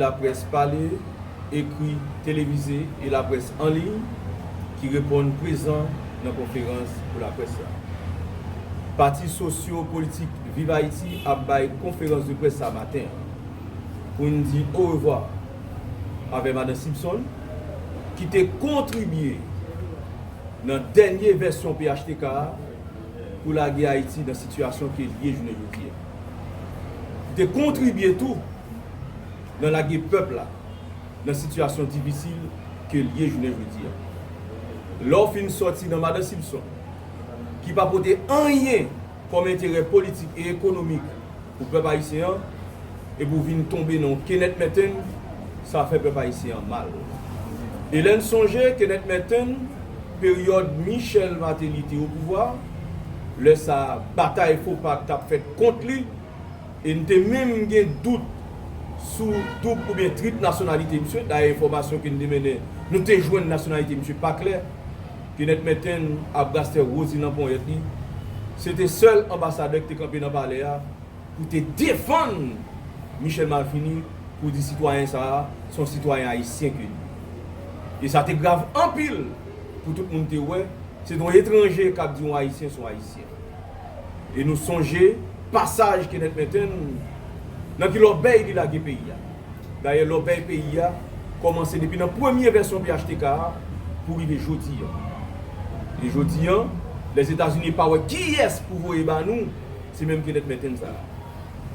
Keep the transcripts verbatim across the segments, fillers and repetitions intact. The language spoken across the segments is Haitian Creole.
Laprès pale, ekri, televize e laprès an liy ki reponn prezan nan konferans pou laprès la. Pati sosyo politik Viv Ayiti ap bay konferans de près sa maten an pou n di orevwa avè Madan Simpson, ki te kontribye nan dènye vèsyon P H T K a pou lage Ayiti nan sitiyasyon ke l ye jounen jodi a. Li te kontribye tou nan lage pèp la nan sitiyasyon difisil ke l ye jounen jodi a. Lè w fin sòti nan Madan Simpson, ki pa pote anyen kòm enterè politik e ekonomik pou pèp ayisyen an, epi w vin tonbe nan yon Kenneth Merten, sa fè pèp ayisyen an mal. E lè n sonje Kenneth Merten, peryòd Michel Martelly te o pouvwa, lè sa a, batay FOPAK t ap fèt kont li, e n te menm gen dout sou doub oubyen trip nasyonalite misye. Dayè, enfòmasyon ke n te mennen, nou te jwenn nasyonalite misye pa klè. Kenneth Merten, Abraster Rosie nan ponyèt li, se te sèl anbasadè ki te kanpe nan palè a pou te defann Michel Martelly, pou di sitwayen sa a, se yon sitwayen ayisyen ke li ye. E sa te grav anpil pou tout moun te wè, se te yon etranje k ap di yon ayisyen se yon ayisyen. E nou sonje pasaj Kenneth Merten nan ki lòbèy li lage peyi a. Dayè, lòbèy peyi a kòmanse depi nan premye vèsyon P H T K a pou rive jodi a. E jodi a, Lèzetazini pa wè kiyès pou voye ba nou, se menm Kenneth Merten sa a.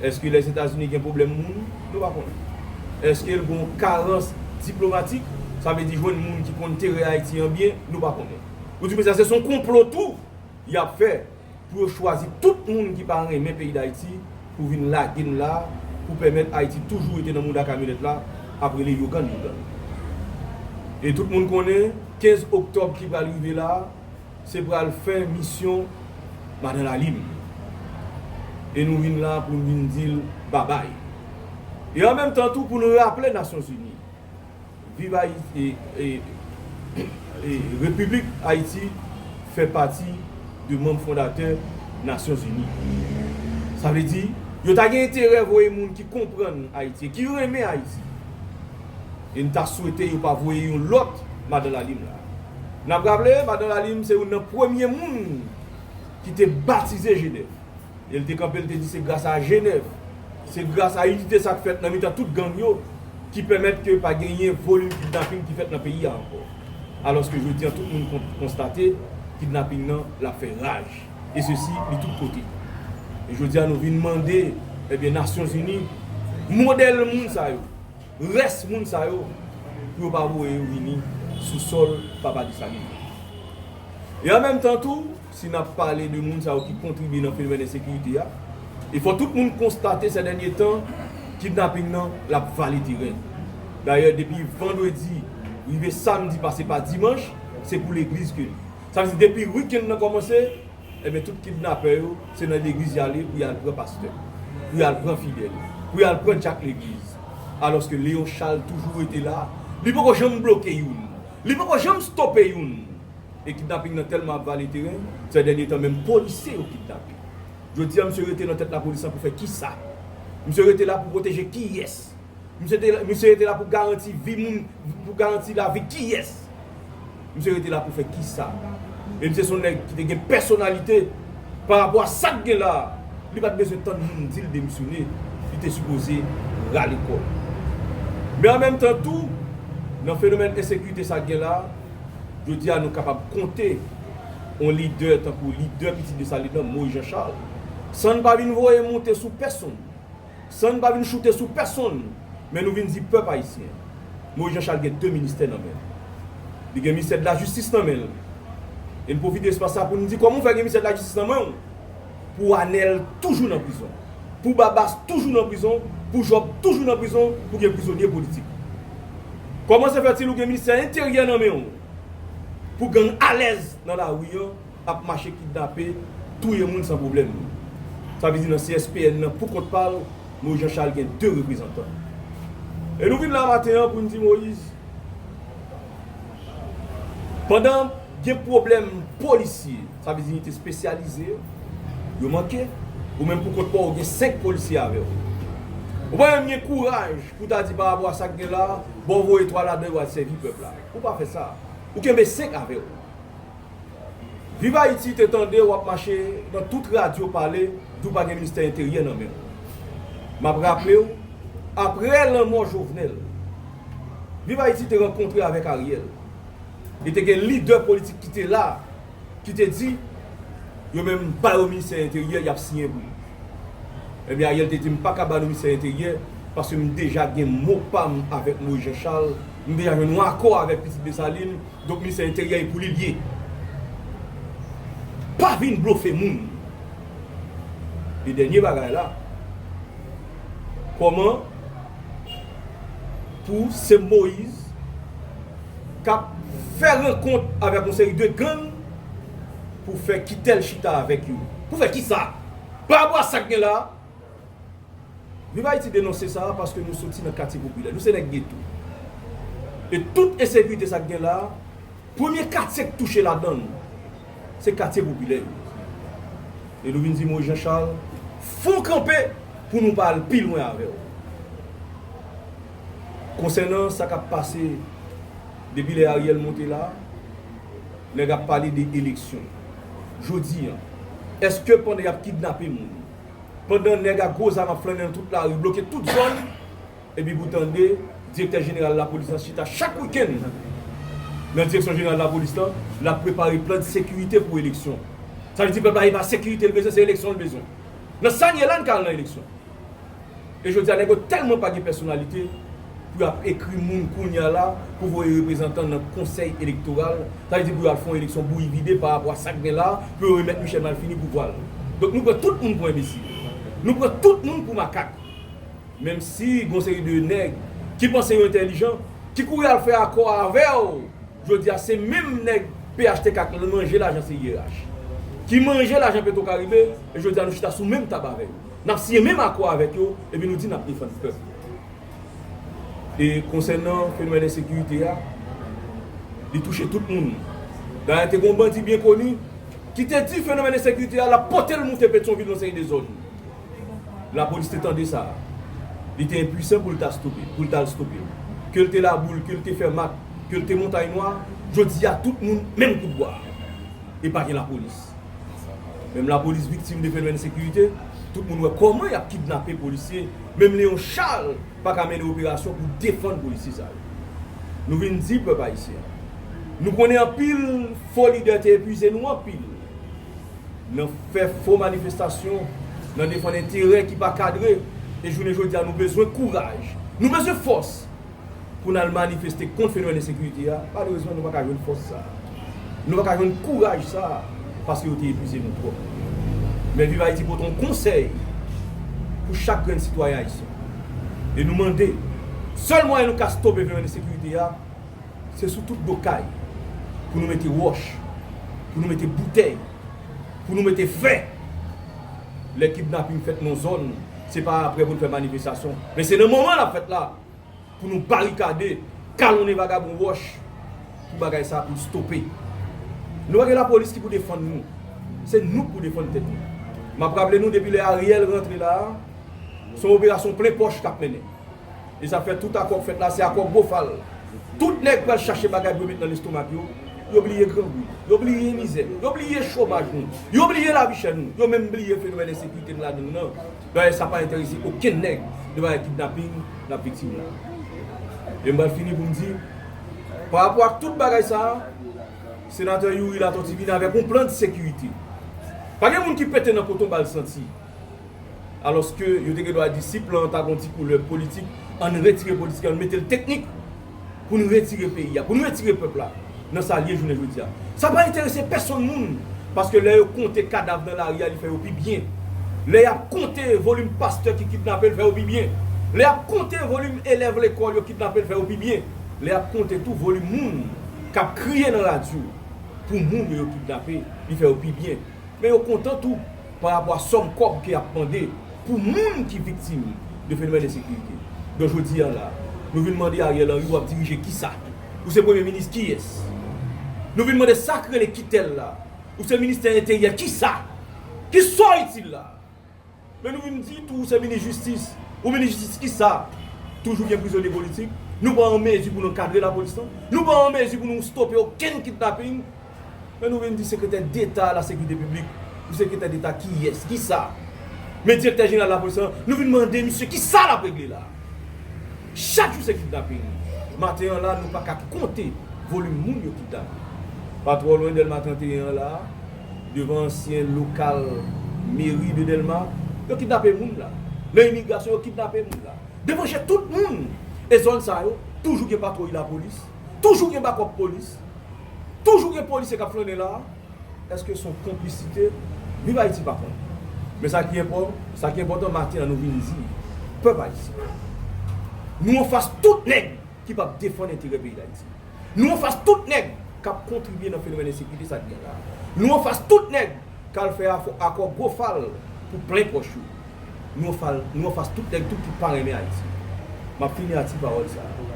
Èske Lèzetazini gen pwoblèm moun? Nou pa konnen. Èske l gen yon karans diplomatik? Sa vle di jwenn moun ki konn teren Ayiti an byen? Nou pa konnen. Ou di, men sa se yon konplo tou y ap fè pou yo chwazi tout moun ki pa renmen peyi Dayiti pou vin lage n la, pou pèmèt Ayiti toujou rete nan mouda kamyonèt la, ap rele yogann, yogann. E tout moun konnen, kenz oktòb ki pral rive la, se pral fen misyon Madan Lalim. E nou vin la pou n vin di l babay. E an menm tan tou, pou n raple Nasyonzini, Viv Ayiti, e, e, e, Repiblik Ayiti fè pati de manm fondatè Nasyonzini. Sa vle di, yo ta gen enterè voye moun ki konprann Ayiti e ki renmen Ayiti. E n ta swete yo pa voye yon lòt Madan Lalim la. N ap raple, Madan Lalim se youn nan premye moun ki te batize Jenèv. E l te kanpe, l te di se gras a Jenèv, se gras a inite sa k fèt nan mitan tout gang yo ki pèmèt ke pa genyen volim kidnaping ki fèt nan peyi a ankò. Alòske jodi a, tout moun kon-, konstate kidnaping nan, l ap fè raj. E sesi, li tout kote. E jodi a, nou vin mande, ebyen, Nasyonzini, modèl moun sa yo, rès moun sa yo, pou yo pa voye yo vini sou sòl Papa Desalin. E an menm tan tou, si n ap pale de moun sa yo ki kontribye nan fenomèn ensekirite a, e fò tout moun konstate sè dènye tan, kidnaping nan, l ap vale teren. Dayè, depi vandredi rive samdi pase pa dimanch, se pou legliz ke li. Sa vle di, depi wikenn nan kòmanse, ebyen, tout kidnapè yo, se nan legliz y ale pou y al pran pastè, pou y al pran fidèl, pou y al pran dyak legliz. Alòske Léon Charles toujou rete la, li poko janm bloke youn, li poko janm stope youn. E kidnaping nan tèlman ap vale teren, sè dènye tan menm polisye yo kidnape. Jodi a, misye rete nan tèt lapolis lan pou fè kisa? Misye rete la pou pwoteje kiyès? Misye te, misye rete la pou garanti vi moun, pou garanti lavi kiyès? Misye rete la pou fè kisa? E misye se yon nèg ki te gen pèsonalite pa rapò a sa k gen la a. Li pa t bezwen tann moun di l demisyone. Li te sipoze rale kò l. Men an menm tan tou, nan fenomèn ensekirite sa k gen la a, jodi a nou kapab konte yon lidè tankou lidè Pitit Desalin nan, Moyiz Jan Chal, san n pa vin voye monte sou pèsonn. San n pa vin choute sou pèsonn, men nou vin di pèp ayisyen, Moyiz Jan Chal gen de ministè nan men l. Li gen ministè de lajistis nan men l. E n pwofite espas sa pou n di kòman w fè gen ministè de lajistis nan men w, pou Anèl toujou nan prizon, pou Babas toujou nan prizon, pou Jòb toujou nan prizon, pou gen prizonye politik. Kòman se fètil ou gen ministè enteryè nan men w, pou gang alèz nan lari an, ap mache kidnape, touye moun san pwoblèm. Sa vle di nan C S P N nan, pou kont pa l, Moyiz Jan Chal gen de reprezantan. E nou vin la maten an pou n di Moyiz, pandan gen pwoblèm polisye, sa vle di inite espesyalize yo, yo manke, ou menm pou kont pa w, ou gen senk polisye avè w. Ou pa menm gen kouraj pou ta di pa rapò a sa k gen la, bon, voye twa ladan yo al sèvi pèp la. Ou pa fè sa. Ou kenbe senk avè w. Viv Ayiti te tande w ap mache nan tout radyo pale, di w pa gen ministè enteryè nan men w. M ap raple w, apre lanmò Jovenel, Viv Ayiti te rankontre avèk Ariel. E te gen lidè politik ki te la, ki te di, yo menm ba yo ministè enteryè, y ap siyen pou li. Ebyen, Ariel te di, m pa ka ba nou ministè enteryè, paske m deja gen mo pa m avèk Moïse Jean Charles, m deja jwenn yon akò avèk Pitit Desalin, donk ministè enteryè e pou li l ye. Pa vin blofe moun. E dènye bagay la, kòman pou se Moïse k ap fè rankont avèk yon seri de gang pou fè Kitèl chita avèk yo. Pou fè kisa? Pa rapò a sa k gen la, Viv Ayiti denonse sa a paske nou soti nan katye popilè. Nou se nèg geto. E tout ensekirite sa k gen la a, premye katye k touche ladan l, se katye popilè yo. E nou vin di Moïse Jean Charles, fon kanpe pou nou pa al pi lwen avè w. Konsènan sa k ap pase depi lè Ariel monte la, nèg ap pale de eleksyon. Jodi a, èske pandan y ap kidnape moun, pandan nèg ak gwo zam ap flannen nan tout lari, bloke tout zòn, epi pou tande direktè jeneral lapolis la chita chak wikenn nan direksyon jeneral lapolis la, l ap prepare plan de sekirite pou eleksyon. Sa vle di pèp la, e pa sekirite l bezwen, se eleksyon l bezwen. Nan sa n ye la, n ka al nan eleksyon. E jodi a, nèg yo tèlman pa gen pèsonalite pou y ap ekri moun kounye a la pou voye reprezantan nan konsèy elektoral. Sa vle di pou y al fè yon eleksyon bouyi vide pa rapò a sa k gen la, pou yo remèt Michel Malfini pouvwa l. Donk nou pran tout moun pou enbesil. Nou pran tout moun pou makak. Menm si gon seri de nèg ki panse yo entèlijan, ki kouri al fè akò avè w, jodi a se menm nèg P H T K k manje lajan C I R H, ki manje lajan Petro Caribe, e jodi a nou chita sou menm tab avè yo. N ap siyen menm akò avèk yo, epi nou di n ap defann pèp. E konsènan fenomèn ensekirite a, li touche tout moun. Dayè, te gon bandi byen koni ki te di fenomèn ensekirite a, l ap pote l moute Petyonvil nan seri de zòn. Lapolis te tande sa. Li te enpwisan pou l ta stope, pou l ta al stope. Ke l te Laboul, ke l te Fèmat, ke l te Montay Nwa, jodi a tout moun menm kout bwa. E pa gen lapolis. Menm lapolis viktim de fenomèn ensekirite, tout moun wè kòman y ap kidnape polisye, menm Léon Charles pa ka mennen operasyon pou defann polisye sa yo. Nou vin di pèp ayisyen, nou konnen anpil fo lidè te epuize nou anpil nan fè fo manifestasyon, nan defann enterè ki pa kadre, e jounen jodi a nou bezwen kouraj, nou bezwen fòs pou n al manifeste kont fenomèn ensekirite a. Malerezman, nou pa ka jwenn fòs sa a. Nou pa ka jwenn kouraj sa a, paske yo te epuize nou twòp. Men Viv Ayiti pote yon konsèy pou chak grenn sitwayen ayisyen. E nou mande, sèl mwayen nou ka stope fenomèn ensekirite a, se sou tout do kay, pou nou mete wòch, pou nou mete boutèy, pou nou mete fè. Lè kidnaping fèt nan zòn, se pa apre pou n fè manifestasyon, men se nan moman l ap fèt la, pou nou barikade, kalonnen vagabon wòch, pou bagay sa a pou l stope. Nou pa gen lapolis ki pou defann nou. Se nou k pou defann tèt nou. M ap raple nou, depi lè Ariel rantre la a, se yon operasyon plen pòch k ap mennen. E sa fè tout akò k fèt la, se akò bofal. Tout nèg pral chache bagay pou yo met nan lestomak yo. Yo bliye grangou, yo bliye mizè, yo bliye chomaj nou, yo bliye lavi chè nou, yo menm bliye fenomèn ensekirite n ladan l nan. Dayè, sa pa enterese okenn nèg de bagay kidnaping n ap viktim la. E m pral fini pou m di, pa rapò ak tout bagay sa a, Senatè Youri Latortue vin avèk yon plan de sekirite. Pa gen moun ki pete nan koton ba l santi. Alòske yo te gen dwa di, si plan an ta gon ti koulè politik, ann retire politik, ann mete l teknik pou n retire peyi a, pou n retire pèp la nan sa l ye jounen jodi a. Sa pa enterese pèsonn moun, paske lè yo konte kadav nan lari a, li fè yo pi byen. Lè y ap konte volim pastè ki kidnape, l fè yo pi byen. Lè y ap konte volim elèv lekòl yo kidnape, l fè yo pi byen. Lè y ap konte tou volim moun k ap kriye nan radyo pou moun yo, yo kidnape, li fè yo pi byen. Men yo kontan tou pa rapò a sòm kòb ke y ap mande pou moun ki viktim de fenomèn ensekirite. Donk, jodi a la, nou vin mande Ariel Henry, w ap dirije kisa? Ou se premye minis kiyès? Nou vin mande sa k rele Kitèl la. Ou se ministè enteryè kisa? Kisa w itil la? Men nou vin di tou, ou se minis jistis. Ou minis jistis, kisa? Toujou gen prizonye politik? Nou pa an mezi pou nou kadre lapolis lan? Nou pa an mezi pou nou stope okenn kidnaping? Men nou vin di sekretè deta a la sekirite piblik. Ou sekretè deta kiyès? Kisa? Men direktè jeneral lapolis lan, nou vin mande misye kisa l ap regle la. Chak jou se kidnaping. Maten an la, nou pa ka konte volim moun yo kidnape. Pa twò lwen Dèlma trannteyen an la, devan ansyen lokal meri de Dèlma, yo kidnape moun la. Nan imigrasyon, yo kidnape moun la. Devan je tout moun. E zòn sa yo, toujou gen patwouy lapolis, toujou gen bakòp polis, toujou gen polisye k ap flannen la. Èske se yon konplisite? Viv Ayiti pa konnen. Men sa ki enpò-, sa ki enpòtan, maten an, nou vin di pèp ayisyen, nou anfas tout nèg ki p ap defann enterè peyi Dayiti. Nou anfas tout nèg k ap kontribye nan fenomèn ensekirite sa k gen la. Nou anfas tout nèg k al fè afò-, akò gwo fal pou plen pòch yo. Nou anfal-, nou anfas tout nèg tou ki pa renmen Ayiti. M ap fini ak ti pawòl sa a.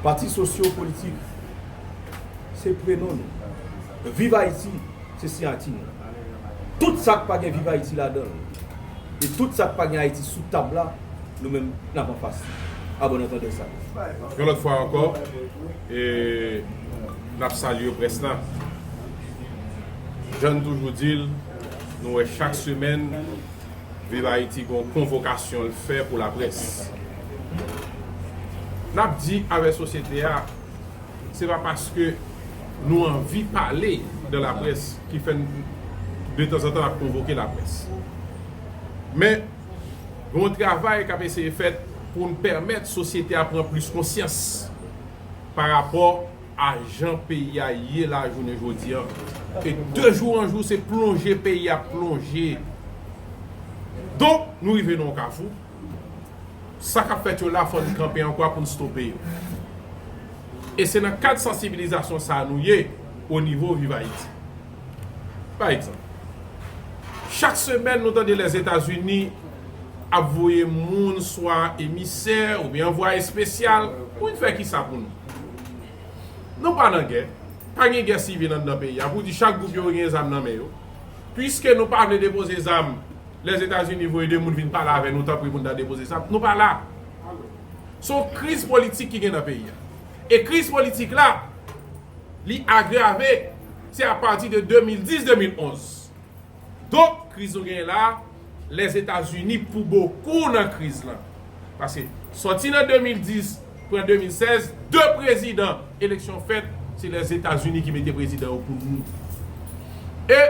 Pati sosyo-politik, se prenon nou. Viv Ayiti, se siyati nou. Tout sa k pa gen Viv Ayiti ladan l, e tout sa k pa gen Ayiti sou tab la, nou menm, n ap anfas li. A bon antandè sa. Yon lòt fwa ankò, e, n ap salye près la. Jan n toujou di l, nou wè chak semèn, Viv Ayiti gen yon konvokasyon l fè pou laprès. N ap di avèk sosyete a, se pa paske nou anvi pale de laprès ki fè n, detanzantan, n ap konvoke laprès. Men, gen yon travay k ap eseye fèt pou n pèmèt sosyete a pran plis konsyans pa rapò a jan peyi a ye la jounen jodi a. E de jou an jou, se plonje peyi a plonje. Donk, nou rive nan yon kafou. Sa k ap fèt yo la, fò n kanpe an kwa pou n stope yo. E se nan kad sansibilizasyon sa a nou ye, o nivo Viv Ayiti. Pa egzanp, chak semèn nou tande Lèzetazini ap voye moun, swa emisè oubyen anvwaye espesyal, pou vin fè kisa pou nou? Nou pa nan gè. Pa gen gè sivil anndan peyi a. Pou di chak gwoup yo gen zam nan men yo. Piske nou pa vle depoze zam, Lèzetazini voye de moun vin pale avè nou, tanpri pou n ta depoze zam. Nou pa la. Se yon kriz politik ki gen nan peyi a. E kriz politik la, li agrave, se apati de de mil dis, de mil onz. Donk, kriz nou genyen la a, Lèzetazini pou bokou nan kriz lan. Paske, sòti nan de mil dis, pran de mil sèz, de prezidan, eleksyon fèt, se Lèzetazini ki mete prezidan yo pou nou. E,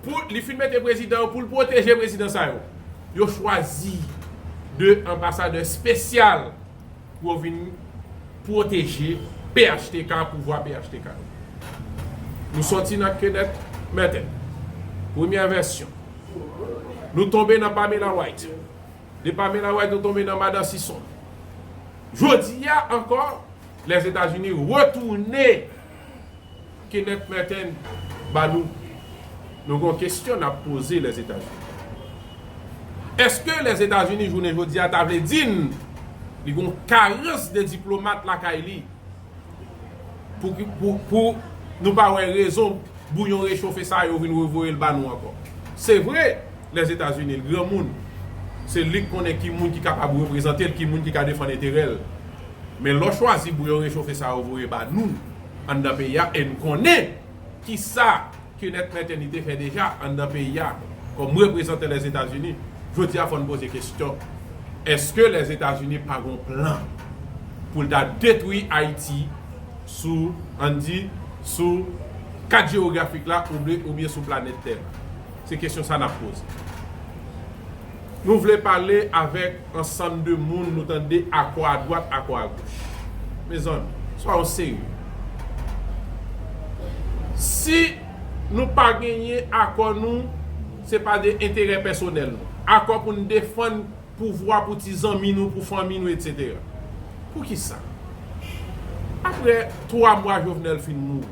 pou li fin mete prezidan yo, pou l pwoteje prezidan sa yo, yo chwazi de anbasadè espesyal pou yo vin pwoteje P H T K, pouvwa P H T K yo. Nou sòti nan Kenneth Merten, premyè vèsyon. Nou tonbe nan Pamela White. De Pamela White, nou tonbe nan Madan Sison. Jodi a ankò, Lèzetazini retounen Kenneth Merten ba nou. Nou gen yon kesyon n ap poze Lèzetazini. Èske Lèzetazini, jounen jodi a, ta vle di n li gen yon karans de diplomat lakay li pou, ki- pou, pou nou pa wè rezon bouyon rechofe sa yo vin revoye l ba nou ankò? Se vre, Lèzetazini, l granmoun. Se li k konnen ki moun ki kapab reprezante l, ki moun ki ka defann enterè l. Men lè w chwazi bouyon rechofe sa yo voye ba nou anndan peyi a, e n konnen kisa Kenneth Merten li te fè deja anndan peyi a kòm reprezantan Lèzetazini, jodi a fò n poze kesyon, èske Lèzetazini pa gen yon plan pou l ta detwi Ayiti sou, ann di, sou kat jewografik la oubyen, oubyen sou planèt tè la? Se kesyon sa n ap poze. Nou vle pale avèk ansanm de moun, nou tande akò adwat, akò agoch. Mezanmi, sòyons serye. Si nou pa genyen akò nou, se pa de enterè pèsonèl nou. Akò pou n defann pouvwa pou ti zanmi nou, pou fanmi nou, etsetera. Poukisa? Apre twa mwa Jovenel fin mouri,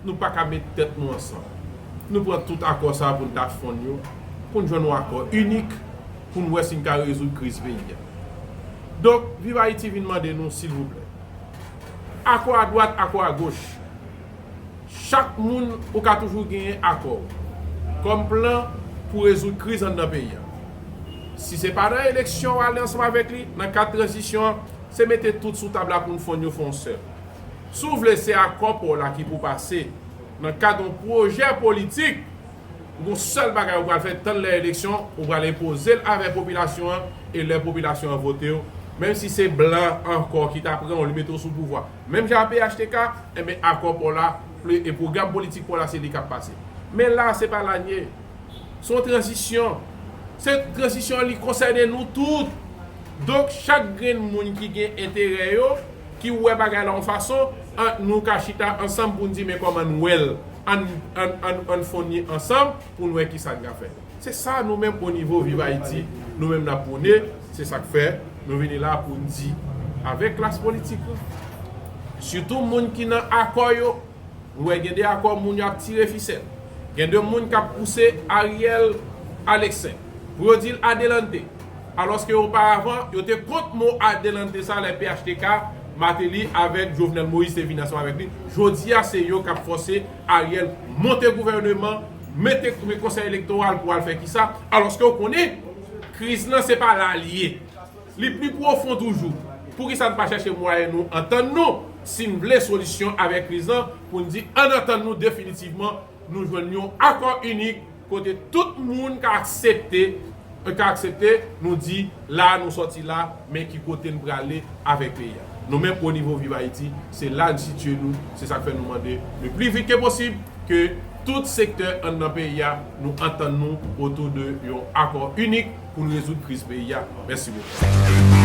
nou pa ka met tèt nou ansanm. Nou pran tout akò sa a pou n ta fonn yo, pou n jwenn yon akò inik, pou n wè si n ka rezoud kriz peyi a. Donk, Viv Ayiti vin mande nou, silvouplè, akò adwat, akò agoch, chak moun ou ka toujou genyen akò w kòm plan pou rezoud kriz anndan peyi a. Si se pa nan eleksyon w ale ansanm avèk li, nan kad tranzisyon an, se mete tout sou tab la pou n fonn yo fè yon sèl. Si w vle se akò pa w la ki pou pase, nan kad yon pwojè politik, gon sèl bagay ou pral fè, tann lè eleksyon, ou pral enpoze l avè popilasyon an, e lè popilasyon an vote w, menm si se blan ankò ki ta pran w, li mete w sou pouvwa, menm jan a P H T K, enben akò pa w la, e pwogram politik pa w la, se li k ap pase. Men la, se pa la n ye. Se yon tranzisyon. Se tranzisyon an, li konsène nou tout. Donk, chak grenn moun ki gen enterè yo, ki wè bagay la yon fason, an, nou ka chita ansanm pou n di men kòman n wè l. Ann, ann, ann, ann fonn li ansanm pou n wè kisa n ka fè. Se sa nou menm o nivo Viv Ayiti, nou menm n ap pwone, se sa k fè nou vini la pou n di avèk klas politik lan, sitou moun ki nan akò yo, nou wè gen de akò moun yo ap tire fisèl. Gen de moun k ap pouse Ariel Alexis pou yo di l adelante. Alòske oparavan, yo te kont mo adelante sa lè P H T K, Martelly avèk Jovenel Moïse te vin ansanm avèk li. Jodi a, se yo k ap fòse Ariel monte gouvèneman, mete konsèy elektoral pou al fè kisa, alòske w konnen kriz lan se pa la l ye. Li pi pwofon toujou. Poukisa n pa chèche mwayen nou antann nou, si n vle solisyon avèk kriz lan, pou n di ann antann nou definitivman, nou jwenn yon akò inik kote tout moun ka aksepte, ka aksepte, nou di la nou sòti la, men ki kote n prale avèk peyi a. Nou menm o nivo Viv Ayiti, se la n sitiye nou, se sa k fè nou mande le pli vit ke posib ke tout sektè anndan peyi a, nou antann nou otou de yon akò inik pou n rezoud kriz peyi a. Mèsi bokou.